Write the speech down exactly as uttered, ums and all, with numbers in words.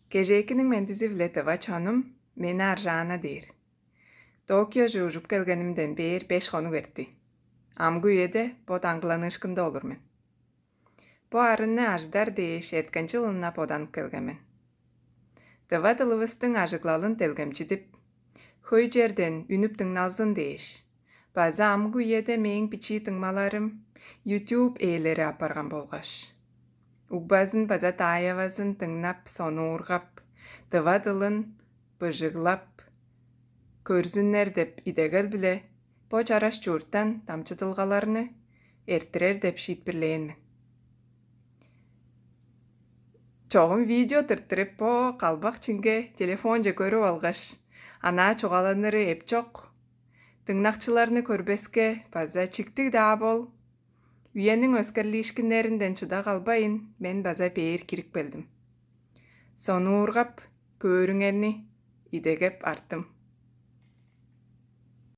Кежээкиниң мендизи-биле, тыва чонум, мени Аржаана дээр. Токиоже ужуп келгенимден бээр беш хонук эртти. Амгы үеде бо даңгыланыышкында олур мен. Бо арынны ажыдар дээш эрткенчи ылына боданып келген мен. Тыва дылывыстың ажыглалын делгемчидип, хөй черден үнүп дыңналзын дээш, база амгы үеде мээң бичии дыңмаларым YouTube ээлери апарган болгаш, угбазын база даайавазын дыңнап, сонуургап, тыва дылын быжыглап көрзүннер деп идегел-биле бо чараш чурттан дамчыдылгаларны эрттирер деп шиитпирлээн мен. Чогум видео тырттырып, бо калбак чинге телефонче көрүп алгаш, анаа чугааланыры эп чок. Дыңнакчыларны көрбеске база чиктиг-даа бол, үениң өскерлиишкиннеринден чыда калбайн, мен база бээр кирип келдим. Сонуургап, көөрүңерни идегеп арттым.